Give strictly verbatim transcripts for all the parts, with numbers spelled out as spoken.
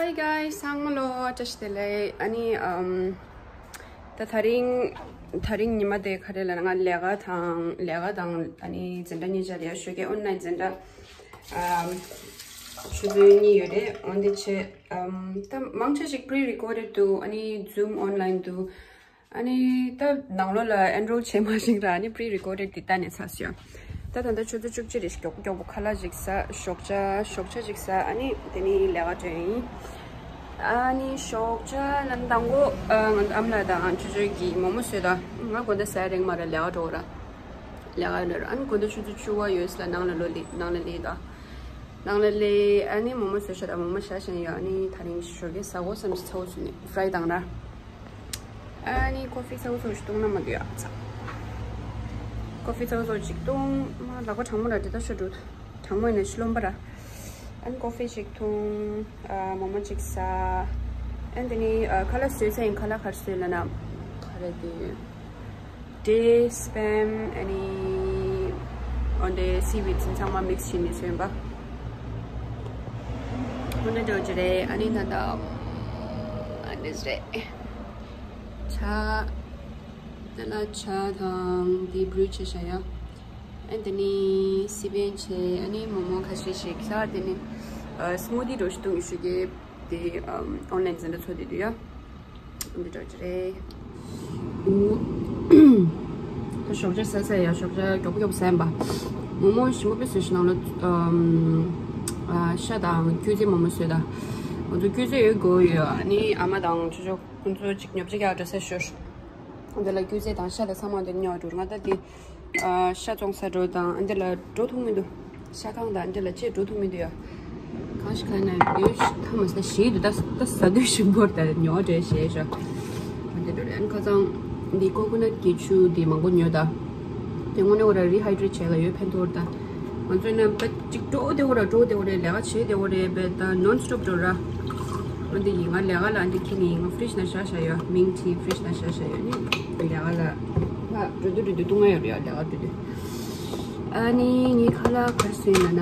Hi guys, ཚང་མ་ལ་བཀྲ་ཤིས་བདེ་ལེགས། ཨ་ནི་ཨམ། ད་དེ་རིང་དེ་རིང་ཉི་མ་དེ་ག་རེ་ལབ་ན། ང་ལས་ཀ་དང་ལས་ཀ་དང་ཨ་ནི་འཛིན་གྲྭ་གཉིས་ཆར་ཡ་ཞོགས་ཀས་ཨོན་ལན་འཛིན་གྲྭ་ཨམ་ཆུ་ཚོད་གཉིས་ཡོད་རེད། འོན་ཏེ་ཆེ་ཨམ་ད་མང་ཆེ་ཞིག་pre recorded་འདུག་ཨ་ནི་Zoom online འདུག་ཨ་ནི་ད་ནང་ལོགས་ལ་enroll བྱས་མ་ཤེས་ར། ཨ་ནི་pre recorded འདི་ལྟ་ནས་ཚར་སོང་། ད་ད་ལྟ་ཆུ་ཚོད་བཅུ་གཅིག་རེད། མགྱོགས་པོ་མགྱོགས་པོ་ཁ་ལག་ཅིག་ཟ། ཞོགས་ཇ་ཞོགས་ཇ་ཅིག་ཟ། ཨ་ནི་དེ་ནི་ལས་ཀ་འགྲོ་ཡིན། ཨ་ནི་ཞོགས་ཇ་ལ་དང་པོ་ཨ་ང་ཚོ་ཨ་མ་ལགས་དང་ཆུ་ཚོད་ཀྱིས་མོག་མོག་བཟོས་དང་། ང་དགོང་དག་ཟ་ཡ་རེད་མ་རེད། ལས་ཀ་འགྲོ་ར། ལས་ཀ་འགྲོ་ར། ཨ་ནི་དགོང་དག་ཆུ་ཚོད་བཅུ་པ་ཡོལ་ལ་ནང་ལ་ལོག་སླེབས། ནང་ལ་སླེབས་དང་། ནང་ལ་སླེབས། ཨ་ནི་མོག་མོག་བཟོས་ཤག་དང་མོག་མོག་བཞག་བཞག་ཡོད། ཨ་ནི་དེ་རིང་ཞོགས་ཀས་ཟ་དགོས་བསམ་གྱི་ཚ་བོ་བཟོས་ནས་fry བཏང་ར། ཨ་ནི་coffee ཚ་བོ་ཚོ་ཞིག་བཏུང་ན་མ་འདོད་ཡ་ཚ། coffee ཚ་བོ་ཚོ་ཞིག་བཏུང་། མ་ལག་པ་གྲང་མོ་ར་དེ་ད་ཤོ་འགྲོ། གྲང་མོ་ཡིན་ན་ཤི་ལོམ་པ་ར། ཨ་ནི་coffee ཞིག་བཏུང་། ཨ་མོག་མོག་ཅིག་ཟ། ཨ་ནི་དེ་ནི་ཨ་ཁ་ལག་བཟོས་ཚར་ཡིན། ཁ་ལག་ག་རེ་བཟོས་ལབ་ན། ག་རེ་དེ། འབྲས། spam། ཨ་ནི་འོན་ཏེ་seaweed ཚང་མ་mix བྱས་ནས་བཟོས་པ། འོ་ན་འགྲོ་རྒྱུ་རེད། ཨ་ནི་ད་ལྟ་ཨ་ནི་རེད། ཇ། དེ་ལ་ཇ་དང་དེ་brew བྱས་བཞག་ཡ། ཨ་དེ་ནི་སི་པན་བྱས། ཨ་ནི་མོག་མོག་ཁ་ཤས་ཤིག་ཟ། དེ་ནི་ཨ་smoothie འདྲ་ཞིག་བཏུང་། ཞོགས་ཀས་དེ་ཨམ་ཨོན་ལན་འཛིན་གྲྭ་ཚོགས་དུས་དུས་ཡ། འདི་འདྲ་ཅིག་རེད། ད་ཞོགས་ཇ་ཟ་ཟ་ཡ། ཞོགས་ཇ་མགྱོགས་པོ་མགྱོགས་པོ་ཟ་ཡིན་པ། མོག་མོག་ཞིམ་པོ་དཔེ་བཟོས་ཤག་ནང་ལ་ཨམ་ཨ་ཤ་དང་སྐྱུར་རྩི་མོག་མོག་བཟོས་ད། ང་ཚོ་སྐྱུར་རྩི་ཡོད་དགོས་ཡོད། ཨ་ནི་ཨ་མ་དང་ཆུ་ཆུ་ཁོང་ཚོ་ཅིག་ཉོ་ཆ་རྒྱག་འགྲོ་ས་ཞོར། འདི་ལ་སྐྱུར་རྩི་དང་ཤ་དང་ཚང་མ་འདི་ཉོ་འགྲོ། ང་ད་འདི་ཨ་ཤ་བཙོང་ས་འགྲོ་དང་། འདི་ལ་འགྲོ་ཐུབ་མི་འདུག་ཤ་ཁང་དང་འདི་ལ་ཅིག་འགྲོ་ཐུབ་མི་འདུག་ཡ། གང་ཞིག་ག་ན་ཡོད་ཐ་མ་ས་ཞིག་འདུག་ད་ད་ཟ་དུས་ཞིམ་པོར་ད་ཉོ་འདྲ་བྱས་ཤག་འདི་འདྲ་རེད། ཁ་སང་འདི་coconut གི་ཆུ་འདི་མང་པོ་ཉོས་ད། དེ་དངོས་གནས་ཁོ་ར་rehydrate བྱས་ལ་ཡོད་ཕན་ཐོགས་ད། ང་ཚོས་ན་པ་ཅིག་འགྲོ་དེ་འོ་ར་འགྲོ་དེ་འོ་རེད། ལས་ཀ་བྱེད་དེ་འོ་རེད་པས་ད་non stop འགྲོ་ར། འོན་ཏེ་ཡིན་ང་ལས་ཀ་ལ་འདི་ཁྱི་ནི་ང་fridge ན་བཞག་བཞག་ཡོད། མིང་ཏི་fridge ན་བཞག་བཞག་ཡོད། ནི་ལས་ཀ་ལ་ཕ་འགྲོ་དུས་འགྲོ་དུས་བཏུང་ང་ཡོད་རེད་ཡ། ལས་ཀ་འགྲོ་དུས། ཨ་ནི་ངའི་ཁ་ལག་ག་རེ་བཟོས་ཡིན་ལབ་ན།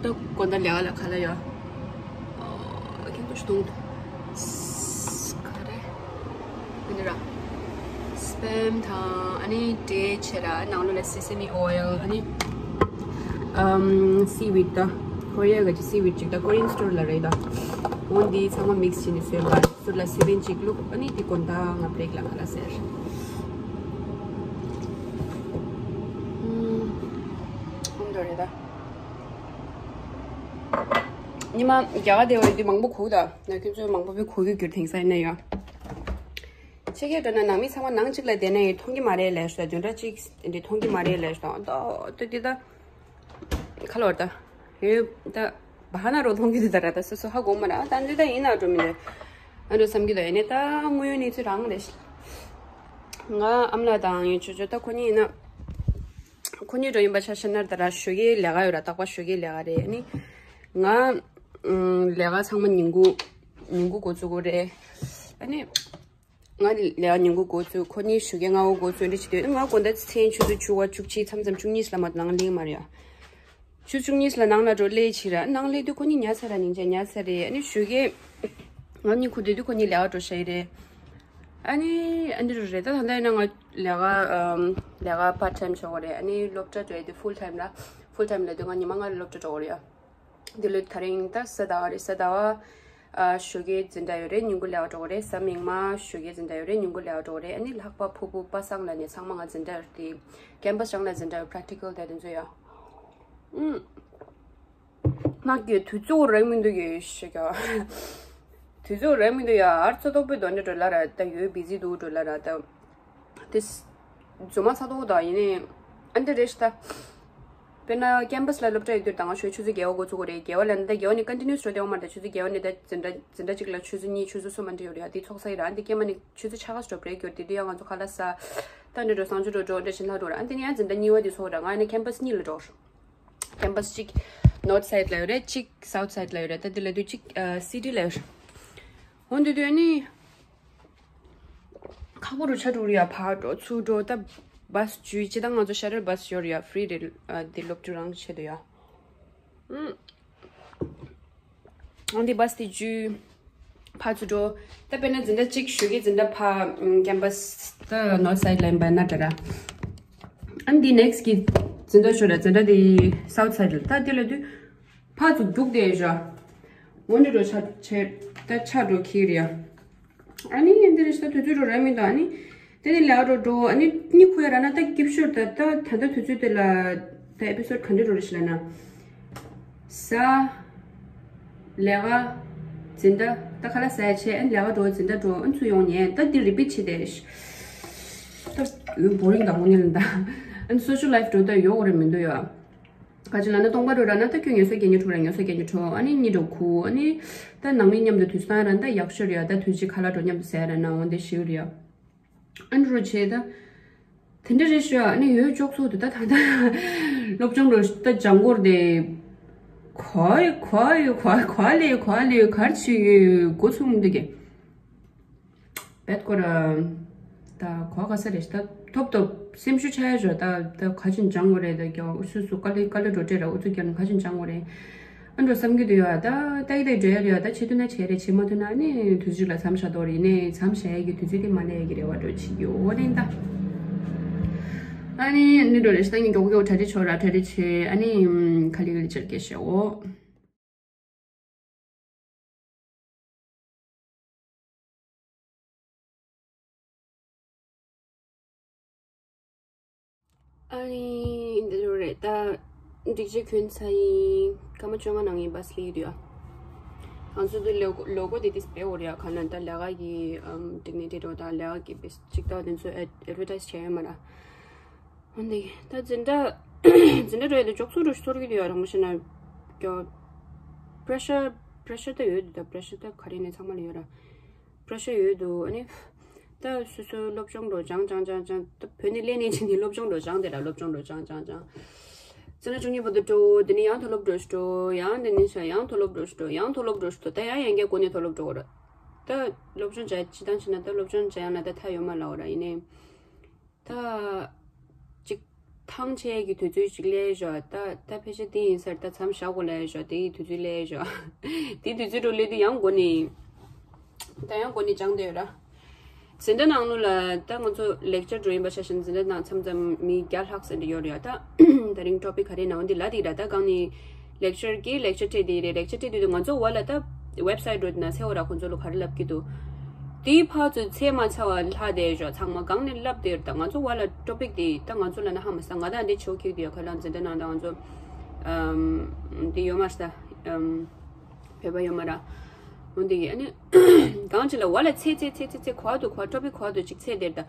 ད་དགོང་དག་ལས་ཀ་ལ་ཁ་ལག་ཡོད། ཁྱེད་ཚོ་ཤི་དུང་། ག་རེ། ཡིན་ར། spam དང་ཨ་ནི་འབྲས་བྱས་ར། ནང་ལོགས་ལ་sesame oil ཨ་ནི་ཨམ་seaweed ད། ཀོ་རི་ཡ་ག་ཅི་seaweed ཅིག་ད་Korean store ལ་རེད་ད། འོ་འདི་ཚང་མ་mix བྱས་ནས་བཟོས་པ། ཟུར་ལ་སི་པན་ཅིག་བླུགས། ཨ་ནི་འདི་དགོང་དག་ང་break ལ་ཁ་ལག་ཟས། ཨུམ། འོ་འདི་རེད་ད། ཉི་མ་རྒྱ་གར་བསྡད་པ་ཡོད་དུས་མང་པོ་གོ་ད། ང་ཁྱོད་ཚོས་མང་པོ་བས་གོ་གི་གྱུར། དེང་སང་ཡིན་ན་ཡང་། ཕྱི་རྒྱལ་འགྲོ་ན་ནང་མི་ཚང་མ་ནང་གཅིག་ལ་བསྡད་ན་ཡང་མཐོང་གི་མ་རེད་ལབ་ཤག་བདུན་ཕྲག་གཅིག་འདི་མཐོང་གི་མ་རེད་ལབ་ཤག་ད་ད་འདི་ད་ཁ་ལོར་ད་ཡོད་ད། བ་ཧ་ན་རོ་མཐོང་གི་འདུག་ད་ར། ད་སོ་སོ་ཧ་གོ་མ་ར། ད་འདི་ད་ཡིན་ན་འགྲོ་མི་འདུག་ཨ་འགྲོ་བསམ་གྱི་འདུག་ཡིན་ནའི་ད་དངོས་ཡོད་གནས་ཚུལ་རང་རེད་ཤག་ང་ཨ་མ་ལགས་དང་ཡང་ཆོས་ཆོས་ད་ཁོ་གཉིས་ཡིན་ན། ཁོ་གཉིས་འགྲོ་ཡིན་པ་ཆ་བཞག་ན་ད་ར་ཞོགས་ཀའི་ལས་ཀ་ཡོད་ར། རྟག་པར་ཞོགས་ཀའི་ལས་ཀ་རེད། ཨ་ནི་ང་ཨུམ་ལས་ཀ་ཚང་མ་ཉིན་གུང་ཉིན་གུང་འགོ་བཙུགས་དགོས་རེད། ཨ་ནི་ང་ལས་ཀ་ཉིན་གུང་འགོ་བཙུགས། ཁོ་གཉིས་ཞོགས་ཀའི་སྔ་པོ་འགོ་བཙུགས་འདྲ་བྱེད་དུས། ཨ་ནི་ང་དགོང་དག་མཚན་ཆུ་ཚོད་བཅུ་པ་བཅུ་གཅིག་མཚམས་མཚམས་བཅུ་གཉིས་ལ་མ་གཏོགས་ནང་སླེབས་མ་རེད་ཡ། ཆུ་ཚོད་བཅུ་གཉིས་ལ་ནང་ལ་འགྲོ་སླེབས་ཕྱིན་ར། ནང་སླེབས་དུས་ཁོ་གཉིས་ཉལ་ཚར་ར། སྙིང་རྗེ་ཉལ་ཚར་རེད། ཨ་ནི་ཞོགས་ཀས་ང་གཉིས་ཁུག་བསྡད་དུས་ཁོ་གཉིས་ལས་ཀ་འགྲོ་ཤག་ཡིན་རེད། ཨ་ནི་ཨ་འདི་རུ་རེད་ད། ད་ལྟ་ཡིན་ན་ང་ལས་ཀ་ཨམ་ལས་ཀ་part time བྱེད་དགོས་རེད། ཨ་ནི་སློབ་གྲྭ་འགྲོ་ཡ་དེ་full time ལ། full time ལ་དུས་ང་ཉི་མ་ལྔ་ལ་སློབ་གྲྭ་འགྲོ་དགོས་རེད་ཡ། འདི་ལོའི་ད་རིང་ད་གཟའ་ཟླ་བ་རེད། གཟའ་ཟླ་བ་ཨ་ཞོགས་ཀའི་འཛིན་གྲྭ་ཡོད་རེད། ཉིན་གུང་ལས་ཀ་འགྲོ་དགོས་རེད། གཟའ་མིག་དམར་ཞོགས་ཀའི་འཛིན་གྲྭ་ཡོད་རེད། ཉིན་གུང་ལས་ཀ་འགྲོ་དགོས་རེད། ཨ་ནི་ལྷག་པ་ཕུར་བུ་པ་སངས་ལ་ནི་ཚང་མ་ང་འཛིན་གྲྭ་དེ་campus གཞན་ལ་འཛིན་གྲྭ་ཡོད། practical དེ་དེ་ཚོ་ཡ། ཨུམ། ང་གི་དུས་ཚོད་རག་མི་འདུག་གི་ཞེས་ཀྱང་། དུས་ཚོད་རག་མི་འདུག་ཡ། ཨར་ཚོ་ཏོག་པའི་དོན་འདྲ་འགྲོ་ལ་ར། ད་ཡོད་busy འདུག་འགྲོ་ལ་ར། ད་དེ་རྫུན་མ་ཚ་ཏོག་ད་ཡིན་ནའི་ཨ་འདི་རེད་ཤག་ད། དཔེར་ན་campus ལ་སློབ་གྲྭ་ཡོད་དུས་ད་ང་ཞོགས་ཆུ་ཚོད་བརྒྱད་པ་འགོ་ཚུགས་དགོས་རེད། བརྒྱད་པ་ལ་འདི་བརྒྱད་པ་ནས་continuous འགྲོ་བསྡད་ཡོང་མ་རེད། ཆུ་ཚོད་བརྒྱད་པ་ནས་ད་འཛིན་གྲྭ་འཛིན་གྲྭ་གཅིག་ལ་ཆུ་ཚོད་གཉིས་ཆུ་ཚོད་གསུམ་མ་འདྲ་ཡོད་རེད་ཡ། དེ་ཚོགས་ས་ཡིན་ར། ཨ་འདི་སྐྱེས་མ་ནས་ཆུ་ཚོད་ཕྱེད་ཀ་ཙམ་break ཡོད་རེད། དེ་དུས་ཡང་ང་ཚོ་ཁ་ལག་ཟ། ད་འདི་འགྲོ་བཟང་ཆུ་འགྲོ་འགྲོ་འདྲ་ཞིག་ལྷག་འགྲོ་ར། ཨ་འདི་ནས་ཡང་འཛིན་གྲྭ་གཉིས་པ་དེ་ཚོགས་ར། ང་ཡིན་ན་campus གཉིས་ལ་འགྲོ། campus གཅིག་north side ལ་ཡོད་རེད། གཅིག་south side ལ་ཡོད་རེད། ད་འདི་ལ་དུས་གཅིག་ཨ་city ལ་ཡོད་རེད། འོ་འདི་དུས་ཨ་ནི་ཁག་པོ་རུ་ཆགས་འགྲོ་རེད་ཡ། ཕར་འགྲོ་ཚུར་འགྲོ། ད་bus བརྒྱུད་ཅི་ད་ང་ཚོ་shuttle bus ཡོད་རེད་ཡ། free རེད། ཨ་འདི་སློབ་ཕྲུག་རང་ཆེད་དུ་ཡ། ཨུམ། འོན་ཏེ་བྷ་སི་དེ་བརྒྱུད་ཕར་ཚུར་འགྲོ། ད་དཔེར་ན་འཛིན་གྲྭ་གཅིག་ཞུ་གི་འཛིན་གྲྭ་ཕར་ཀེམ་པ་སི་ད་ནོར་ཐི་སའིཌ་ལ་ཡིན་པ་ན་འདྲ་ར། ཨ་ནི་འདི་ནེག་སི་གི་འཛིན་གྲྭ་ཞུ་ར། འཛིན་གྲྭ་དེ་སའུ་ཐི་སའིཌ་ལ། ད་དེ་ལ་དུས་ཕར་ཚུར་རྒྱུག་བསྡད་ཡོད་ར། འོན་ཏེ་འགྲོ་ཆ་ཆེ་ད་ཆ་འགྲོ་ཁྱེར་ཡ། ཨ་ནི་འདི་རེ་ཞིག་ད་དུས་ཚོད་འགྲོ་ར་མི་འདུག་ཨ་ནི་དེ་ནི་ལས་ཀ་འགྲོ་འགྲོ། ཨ་ནི་གཉིད་ཁུག་ཡ་ར་ན། ད་སྐྱིད་ཤོས་ད་ད་ད་ལྟ་དུས་ཚོད་དེ་ལ་ད་ཨེ་པི་སོ་ཌི་ག་འདྲ་འགྲོ་རེ་ཞིག་ལ་ན། ཟ། ལས་ཀ། འཛིན་གྲྭ། ད་ཁ་ལག་ཟ་ཡ་བྱས། ཨ་ནི་ལས་ཀ་འགྲོ། འཛིན་གྲྭ་འགྲོ། ཨ་ནི་ཚུར་ཡོང་ཉལ། ད་འདི་རི་པིཊ་བྱེད་དེ། ད་འོ་བོ་རིང་དང་འོ་ཉལ་ད། ཨ་ནི་སོ་ཤལ་ལའིཕ་འགྲོ་ད་ཡོག་རེ་མི་འདུག་ཡ། ག་ཅི་ལ་ན་སྟོང་པ་འགྲོ་ར་ན། ད་ཁྱོད་ངལ་གསོ་རྒྱག་ཉལ་འགྲོ་ར། ངལ་གསོ་རྒྱག་ཉལ་འགྲོ། ཨ་ནི་གཉིད་འགྲོ་ཁུག་ཨ་ནི་ད་ནང་མི་མཉམ་དུ་དུས་སང་ར་ད་ཡག་ཤོས་རེད་ཡ། ད་དུས་ཅིག་ཁ་ལག་འགྲོ་མཉམ་དུ་ཟ་ཡ་ར་ན་འོ་འདི་ཞིག་རེད་ཡ། ཨ་འགྲོ་བྱས་ད། དེ་འདྲ་རེད་ཤག་ཨ་ནི་ཡོད་ཅོག་ཚོགས་དུ་ད་ད་ད་སློབ་སྦྱོང་རུ་ད་སྦྱང་གོ་རེད་དེ། ག་ག་ག་ག་ལས་ག་ལས་ག་རེ་བྱེད་ཡོད་འགོ་ཚུགས་མི་འདུག་གས། བེད་ཀོ་ར། ད་ག་ག་ས་རེད་ད། ཐོབ་ཐོབ་སེམས་ཤུགས་ཆག་ཡ་ཞོ། ད་ད་ག་ཅིན་སྦྱང་གོ་རེད། ད་ཀྱང་སུ་སུ་དཀའ་ལས་དཀའ་ལས་འགྲོ་བྲེལ་ར་ཨུ་ཚུགས་ཀྱང་ག་ཅིན་སྦྱང་གོ་རེད། ཨ་འགྲོ་བསམ་གྱི་འདུག་ཡ། ད་ལྟ་ཡི་ལྟ་ཡི་འགྲོ་ཡ་རེད་ཡ། ད་བྱེད་ཐུབ་ན་བྱས་རེད། བྱེད་མ་ཐུབ་ན་ནི་དུས་ཚོད་ལ་མཚམས་བཞག་དོ་རེད། ནས་མཚམས་བཞག་ཡ་གི་དུས་ཚོད་དེ་མ་ལས་ཡ་གི་རེ་བ་འགྲོ་བྱེད་ཡོད་རེད་ད། ཨ་ནི་ནི་འགྲོ་རེད། ད་ངས་མགྱོགས་མགྱོགས་གྲ་སྒྲིག་ཆོག་ར། གྲ་སྒྲིག་བྱས། ཨ་ནི་ཁ་ལི་ཁ་ལི་ཆར་སྐད་བཤད་འོ། ཨ་ནི་འདི་ཚོ་རེད་ད། སྒྲིག་ཆས་གྱོན་ཚར་ཡིན། སྐར་མ་བཅོ་ལྔ་ནང་ཡིན་པ་སླེབས་ཀྱི་འདུག་ཡ། ང་ཚོ་འདི་ལོ་གོ་ལོ་གོ་དེ་དེ་སྤེལ་འོ་རེད་ཡ། ག་ན་ད་ལས་ཀ་གི་ཨམ་ཌིག་ནི་ཊི་འགྲོ་ད་ལས་ཀ་གི་བེ་སི་ཅིག་ད་དེ་ཚོ་ཨེ་ཨེ་ཌི་ཝར་ཊའི་ཛི་བྱས་ཡོད་མ་ར། འོན་ཏེ་ད་འཛིན་གྲྭ་འཛིན་གྲྭ་འགྲོ་ཡ་དེ་ཅོག་ཚོ་རུ་ཚོར་གྱི་འདུག་ཡ། རང་མོ་ཤེ་ན་ཀྱོ་པི་རེ་ཤར་པི་རེ་ཤར་ད་ཡོད་འདུག་ད་པི་རེ་ཤར་ད་ག་རེ་ནས་ཚང་མ་ལ་ཡོད་ར། པི་རེ་ཤར་ཡོད་འདུག་ཨ་ནི་ད་སོ་སོའི་སློབ་སྦྱོང་འགྲོ་སྦྱང་སྦྱང་སྦྱང་སྦྱང་། ད་བོད་ནས་སླེབས་ནས་ཕྱིན་ནས་སློབ་སྦྱོང་འགྲོ་སྦྱང་དེ་ར། སློབ་སྦྱོང་འགྲོ་སྦྱང་སྦྱང་སྦྱང་། ཙི་ན་བཅུ་གཉིས་བར་དུ་འགྲོ། དེ་ནས་ཡང་མཐོ་སློབ་འགྲོ་ཞུ་འགྲོ། ཡང་དེ་ནས་ཤ་ཡང་མཐོ་སློབ་འགྲོ་ཞུ་འགྲོ། ཡང་མཐོ་སློབ་འགྲོ་ཞུ་འགྲོ། ད་ཡང་ཡང་བསྐྱར་འགོ་ནས་མཐོ་སློབ་འགྲོ་དགོས་ར། ད་སློབ་སྦྱོང་བྱ་སྤྱི་བཏང་བྱས་ན་ད་སློབ་སྦྱོང་བྱ་ཡང་ན་ད་ཐ་ཡོད་མ་ལའོ་ར། ཡིན་ནའི་ད་ཅིག་ཐང་ཆད་ཀྱི་དུས་ཚོད་ཅིག་སླེབས་ཞོག་ད་ད་ཕལ་ཆེར་དེ་ཡིན་སར་ད་མཚམས་བཞག་དགོས་ལས་ཞོག་དེ་ཡི་དུས་ཚོད་སླེབས་ཞོག་དེ་དུས་ཚོད་འགྲོ་སླེབས་དུས་ཡང་འགོ་ནས་ད་ཡང་འགོ་ནས་སྦྱང་བསྡད་ཡོད་ར། འཛིན་གྲྭ་ནང་ལོགས་ལ་ད་ང་ཚོ་ལེག་ཅར་འགྲོ་ཡིན་པ་ཆ་བཞག་ན་འཛིན་གྲྭ་ནང་མཚམས་མཚམས་མི་བརྒྱ་ལྷག་ཙམ་འདྲ་ཡོད་རེད་ཡ། ད་དེ་རིང་ཊོ་པིག་ག་རེ་ནང་འདི་ལ་དེ་ར། ད་གང་ནི་ལེག་ཅར་གི་ལེག་ཅར་སྤྲད་དེ་རེད། ལེག་ཅར་སྤྲད་དུས་ང་ཚོ་བ་ལ་ད་ཝེབ་སའིཊ་འགྲོ་དེ་ན་ཚེ་བ་ར་ཁོང་ཚོ་ལོ་ག་རེ་ལབ་ཀྱི་འདུག་དེའི་ཕར་ཚུར་ཚད་མ་ཚ་བ་ལྷག་བསྡད་ཞོག་ཚང་མ་གང་ནས་ལབ་བསྡད་ད། ང་ཚོ་བ་ལ་ཊོ་པིག་དེ་ད་ང་ཚོ་ལ་ན་ཧ་མ་སང་ང་ད་འདི་ཆོ་ཁེག་དེ་ཡོད་ཁ་ལ་འཛིན་གྲྭ་ནང་ད་ང་ཚོ་ཨམ་དེ་ཡོད་མ་ས་ཨམ་བོད་པ་ཡོད་མ་ར། འོན་ཏེ་ཨ་ནི་གང་ཅི་ལ་བ་ལ་ཚེ་ཚེ་ཚེ་ཚེ་ཚེ་གོ་བ་འདུག་གོ་བ་ཊོ་པིག་གོ་བ་འདུག་ཅིག་ཚེ་དེར་ད།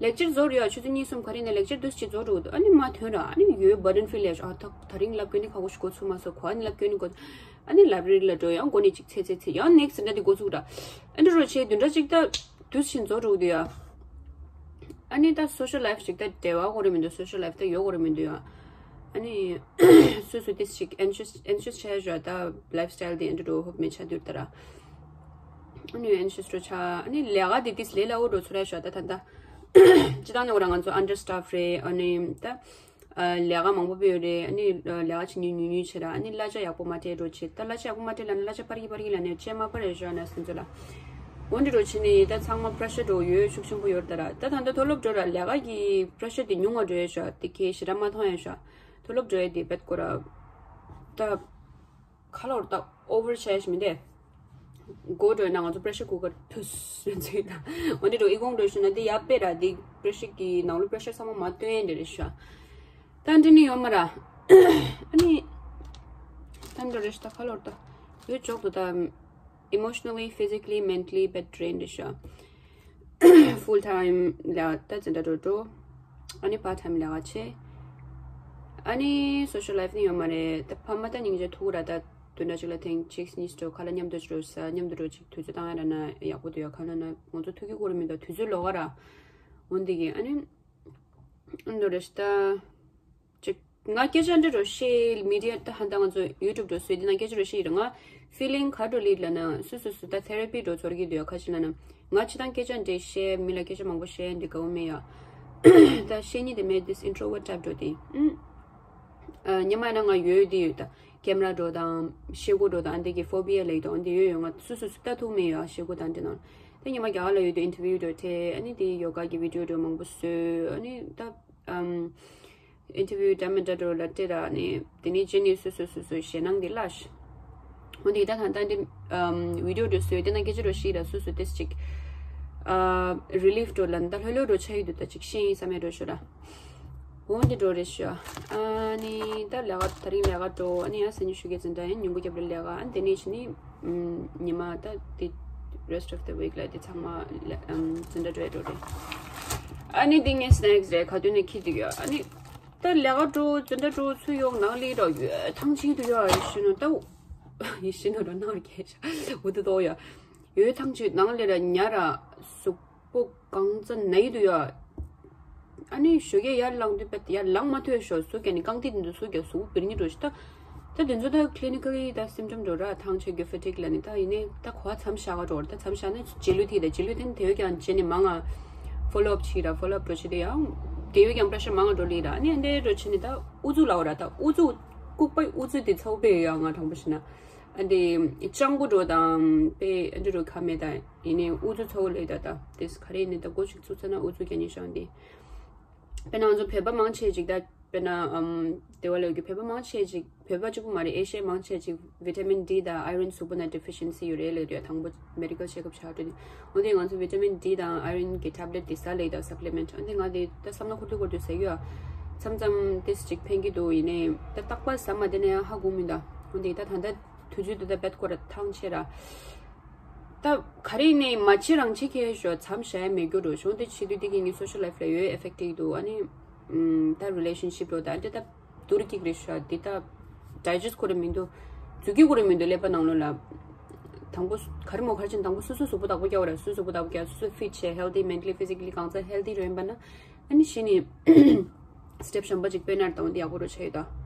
ལེག་ཅར་རྫོགས་རེད་ཡ། ཆུ་ཚོད་གཉིས་གསུམ་ག་རེ་ནས་ལེག་ཅར་འདུག་ཅིག་རྫོགས་འགྲོ་གི་འདུག་ཨ་ནི་མ་ཐོན་ར། ཨ་ནི་ཡོད་བར་ཌན་ཕིལ་ལས་ཨ་ད་ད་རིང་ལབ་སྐྱོན་ནི་ཁ་ཁོ་ཞིག་གོ་ཚུགས་མ་སོང་གོ་ཨ་ནི་ལབ་སྐྱོན་ནི་གོ་ཨ་ནི་ལའི་བྷ་རེ་རི་ལ་འགྲོ་ཡང་གོ་ནི་ཅིག་ཚེ་ཚེ་ཚེ་ཡང་ནེག་སི་ཌེ་འདྲ་དེ་འགོ་ཚུགས་ར། ཨ་འདྲ་རོ་ཆེ་བདུན་ཕྲག་ཅིག་ད་དུས་ཕྱིན་རྫོགས་འགྲོ་གི་འདུག་ཡ། ཨ་ནི་ད་སོ་ཤལ་ལའིཕ་ཅིག་ད་འབྲེལ་བ་གོ་རེ་མི་འདུག་སོ་ཤལ་ལའིཕ་ད་ཡོད་གོ་རེ་མི་འདུག་ཡ། ཨ་ནི་སོ་སོ་དེ་ཅིག་ཨེན་ཤི་ཡས་ཨེན་ཤི་ཡས་ཆེ་ཞོ་ད་ལའིཕ་སི་ཊའིལ་དེ་ཨ་འདྲ་རོ་ཧོབ་མེ་ཆ་དུར་ད་ར། ཨ་ནི་ཨེན་ཤི་ཡས་རོ་ཆ་ཨ་ནི་ལས་ཀ་དེ་དེ་ལས་སླ་བོ་འགྲོ་ཚོད་ར་ཞོ་ད་ད་ད། སྤྱི་བཏང་ནས་འོ་ར་ང་ཚོ་ཨན་ཌར་སི་ཊཕ་རེད། ཨ་ནི་ད་ལས་ཀ་མང་པོ་སྤེལ་ཡོད་རེད། ཨ་ནི་ལས་ཀ་བྱེད་ཉུང་ཉུང་ཉུང་བྱེད་ར། ཨ་ནི་གླ་ཆ་ཡག་པོ་མ་སྤྲད་འགྲོ་བྱེད་ད། གླ་ཆ་ཡག་པོ་མ་སྤྲད་ལ་ནི་གླ་ཆ་སྤར་གི་སྤར་གི་ལ་ནི་བཅད་མ་སྤར་རེད་ཞོ་ན་སེམས་ཚོ་ལ། འོ་འདི་འགྲོ་བྱེད་ནི་ད་ཚང་མ་པི་རེ་ཤར་འགྲོ་ཡོད་ཤུགས་ཆེན་པོ་ཡོད་ད་ར། ད་ད་ད་མཐོ་སློབ་འགྲོ་ར་ལས་ཀ་གི་པི་རེ་ཤར་དེ་ཉུང་བ་འགྲོ་ཡོད་ཞོ་དེ་གས་ཞེ་དྲག་མ་མཐོང་ཡོད་ཞོ། མཐོ་སློབ་འགྲོ་ཡོད་དེ་བེད་ཀོ་ར་ད། ཁ་ལོར་ད་ཨོ་ཝར་བྱས་ཤི་མི་འདེ། མགོ་འགྲོ་ན་ང་ཚོ་པི་རེ་ཤར་ཀུ་ཀར་ཐུས་ཟེར་ད། འོ་འདི་འགྲོ་ཨི་ཁོང་འགྲོ་ཤི་ན་འདི་ཡ་པེ་ར་འདི་པི་རེ་ཤར་གི་ནང་ལོ་པི་རེ་ཤར་ཚང་མ་མ་སྟོན་འདི་རེད་ཤ། ད་འདི་ནི་ཡོད་མ་ར། ཨ་ནི་ད་འགྲོ་རེ་ཤི་ད་ཁ་ལོར་ད་ཡོད་ཅོག་ཏུ་ད་emotionally, physically, mentally བེད་ཌ་རེན་རེད་ཤ། ཕུལ་ཊའིམ་ལ་ད་འཛིན་གྲྭ་འགྲོ་འགྲོ། ཨ་ནི་པར་ཊའིམ་ལས་ཀ་བྱེད། ཨ་ནི་སོ་ཤལ་ལའིཕ་ནི་ཡོད་མ་རེད། ད་ཕ་མ་ད་སྙིང་རྗེ་ཐུག་ར། ད་བདུན་ཕྲག་གཅིག་ལ་ཐེངས་གཅིག་གཉིས་འགྲོ་ཁ་ལ་མཉམ་དུ་འགྲོ་ས་མཉམ་དུ་འགྲོ་ཅིག་དུས་ཚོད་བཏང་ཡ་ར་ན་ཡག་པོ་འདུག་ཡ། ཁ་ལ་ན་ང་ཚོ་ཐུག་གི་གོ་ར་མི་འདུག་དུས་ཚོད་ལོག་ག་ར། འོན་ཏེ་གི་ཨ་ནི་འདོ་རེ་ཤི་ད། ཅིག་ང་སྐད་ཆ་འདྲི་རོ་ཤེས་མི་རིགས་ད་ཧ་ད་ང་ཚོ་ཡུ་ཊུབ་འགྲོ་སུས་འདི་ན་སྐད་ཆ་རོ་ཤེས་ཡིན་ར། ང་ཕི་ལིང་ག་འགྲོ་ལིད་ལ་ན་སུ་སུ་སུ་ད་ཐེ་ར་པི་འགྲོ་ཚོར་གི་འདུག་ཡ། ཁ་ཅིག་ལ་ན་ང་ཅི་དང་སྐད་ཆ་འདྲི་ཤེས་མི་ལ་སྐད་ཆ་མང་པོ་ཤེས་འདི་གའུ་མེ་ཡ། ད་ཤེས་ཉིད་དེ་མེད་དིས་ཨིན་ཊྲོ་ཝར་ཊའིཔ་འགྲོ་དེ། ཨུམ། ཉི་མ་ན་ང་ཡོད་དེ་ཡོད་ད། ཀེམ་ར་འགྲོ་དང་ཤེལ་སྒོ་འགྲོ་དང་འདི་གི་ཕོ་བི་ཡ་ལེགས་དང་འདི་ཡོད་ཡོད། ང་སུ་སུ་སུ་ལྟ་ཐུབ་མེད་ཡོད་ཤེལ་སྒོ་དང་འདི་ནང་། དེ་ཉི་མ་རྒྱ་གར་ལ་ཡོད་དུས་ཨིན་ཊར་བིའུ་འགྲོ་ཐེ། ཨ་ནི་དེ་ཡོ་ག་གི་བི་ཌི་ཡོ་འགྲོ་མང་པོ་བཟོས། ཨ་ནི་ད་ཨམ་ཨིན་ཊར་བིའུ་འདྲ་མི་འདྲ་འགྲོ་ལ་སྤྲད་ར་ནི་དེ་ནས་རྗེས་ནས་སུ་སུ་སུ་སུ་ཞེད་སྣང་འདི་བརླགས། འོ་འདི་ད་ད་ད་འདི་ཨམ་བི་ཌི་ཡོ་འགྲོ་བཟོས་དེ་ན་སྐད་ཆ་འགྲོ་ཤི་ར་སུ་སུ་ཏེས་ཅིག་ཨ་རི་ལིཕ་འགྲོ་ལ་ད་ལྷོད་ལྷོད་འགྲོ་ཆ་ཡི་འདུག་ད་ཅིག་ཤེས་ཡིན་བསམ་ཡ་འགྲོ་ཤོ་ར། འོ་འདི་འགྲོ་རེད་ཤོ། ཨ་ནི་ད་ལས་ཀ་ད་རིང་ལས་ཀ་འགྲོ། ཨ་ནི་ཡང་སེམས་ཉིད་ཞུ་གི་འཛིན་གྲྭ་ཡིན་ཉིན་གུང་རྒྱབ་ལ་ལས་ཀ་ཨ་ནི་དེ་ནས་ཕྱི་ནི་ཉི་མ་ད་དེ་rest of the week ལ་དེ་ཚང་མ་ལ་ཨམ་འཛིན་གྲྭ་འགྲོ་ཡ་འགྲོ་རེད། ཨ་ནི་དེ་ངས་སི་ནེག་སི་རེད་ག་དུས་ནས་ཁྱི་དུས་ཡོད། ཨ་ནི་ད་ལས་ཀ་འགྲོ་འཛིན་གྲྭ་འགྲོ་ཚུར་ཡོང་ནང་ལི་ར་ཡོད་ཐང་ཆེན་དུ་ཡོད། ཡི་ཤི་ནོ་ད་ཡི་ཤི་ནོ་ར་ནང་ར་ཁྱེད་འུ་དུ་ཏོ་ཡོད། ཡོད་ཐང་ཆེན་ནང་ལི་ར་ཉ་ར་སུག་པོ་གང་ཙམ་ན་ཡི་དུ་ཡོད། ཨ་ནི་ཞོགས་ཀས་ཡར་ལངས་དུས་པད་ཡར་ལངས་མ་ཐུབ་ཤོག་སུ་ཀྱང་ནི་རྐང་ཐིག་འདི་སུ་ཀྱང་སུ་བིར་ཉི་འགྲོ་ཤི་ད། ད་དེ་ཚོ་ད་clinically ད་symptom འགྲོ་ར་ཐང་ཆད་གི་fatigue ལ་ནི་ད་ཡིན་ནི་ད་གོ་བ་མཚམས་བཞག་ག་འགྲོ་ར་ད་མཚམས་བཞག་ནི་རྗེས་ལུས་ཐིག་ད་རྗེས་ལུས་ཐིག་དེ་བས་ཀྱང་རྗེས་ནི་མང་ང་follow up བྱེད་ར་follow up འགྲོ་ཤི་དེ་ཡང་དེ་བས་ཀྱང་pressure མང་ང་འགྲོ་ལི་ར་ཨ་ནི་ཨ་འདྲེ་འགྲོ་ཆི་ནི་ད་ཨུ་ཚུགས་ལའོ་ར་ད་ཨུ་ཚུགས་ལྐུགས་པའི་ཨུ་ཚུགས་དེ་ཚོ་བས་ཡང་ང་དྲང་པོ་ཤི་ན་ཨ་འདི་སྤྱང་པོ་འགྲོ་དང་པས་ཨ་འདྲེ་འགྲོ་ཁ་མེད་ད་ཡིན་ནི་ཨུ་ཚུགས་ཚོ་ལས་ད་ད་དེ་ག་རེ་ཡིན་ནི་ད་སྒོ་ཞིག་ཚུགས་ཚ་ན་ཨུ་ཚུགས་ཀྱང་ཉི་ཤང་དེ། དཔེར་ན་ང་ཚོ་བོད་པ་མང་ཆེ་ཅིག་ད་དཔེར་ན་ཨམ་དེ་བ་ལ་ཡོད་ཀྱི་བོད་པ་མང་ཆེ་ཅིག་བོད་པ་གཅིག་པུ་མ་རེད་ཨེ་ཤི་ཡ་མང་ཆེ་ཅིག་vitamin D དང་iron གཟུགས་པོ་ན་deficiency ཡོད་རེད་ལབ་དུས་དང་པོ་medical checkup བྱ་དུས་འོན་ཏེ་ང་ཚོ་vitamin D དང་iron གི་tablet དེ་ཟ་ལེ་དང་supplement འོན་ཏེ་ང་དེ་ད་བསམ་བློ་ཁུར་དུས་ཁུར་དུས་ཟ་གི་ཡོད། མཚམས་མཚམས་ཏིས་ཅིག་ཕན་གི་འདུག་ཡིན་ནའི་ད་རྟག་པར་ཟ་མ་བསྡད་ན་ཡང་ཧ་གོ་མི་འདུག་འོན་ཏེ་ད་ད་ལྟ་དུས་ཚོད་དེ་ད་བེད་ཁོ་ར་ཐང་ཆད་ར། ད་ག་རེ་ནས་མ་བྱེད་རང་བྱེད་ཁྱེར་ཞོ་མཚམས་བཞག་ཡ་མེད་རྒྱུ་རུ་ཞོ་འདི་བྱེད་དུས་འདི་གི་ངའི་social life ལ་ཡོད་effect འདུག་ཨ་ནི་ད་relationship རོ་ད་འདི་ད་དུར་གྱིག་རེད་ཤོ་འདི་ད་digest ཁོ་རེ་མི་འདུག་འཛུགས་ཀྱི་ཁོ་རེ་མི་འདུག་ཀླད་པ་ནང་ལོགས་ལ། དང་པོ་ག་རེ་མོ་ག་རེ་ཅན་དང་པོ་སོ་སོ་གཟུགས་པོ་བདག་པོ་རྒྱག་བ་ར་སོ་སོ་གཟུགས་པོ་བདག་པོ་རྒྱག་སོ་སོ་fit བྱས་healthy mentally physically གང་ཚ་healthy རོ་ཡིན་པ་ན། ཨ་ནི་གཞི་ནས་step གཞན་པ་ཅིག་སྤེལ་ན་དང་འདི་ཡག་པོ་རུ་ཆགས་ཡོད་ད།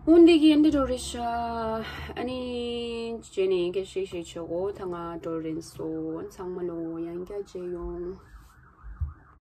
འོན་ཏེ་གི་འདི་འགྲོ་རེད་ཤག་ཨ་ནི་རྗེས་ནས་སྐད་ཤིག་ཤིག་བྱེད་གོ་ད་ང་འགྲོ་རན་སོང་ཚང་མ་ལོ་ཡང་བསྐྱར་མཇལ་ཡོང་།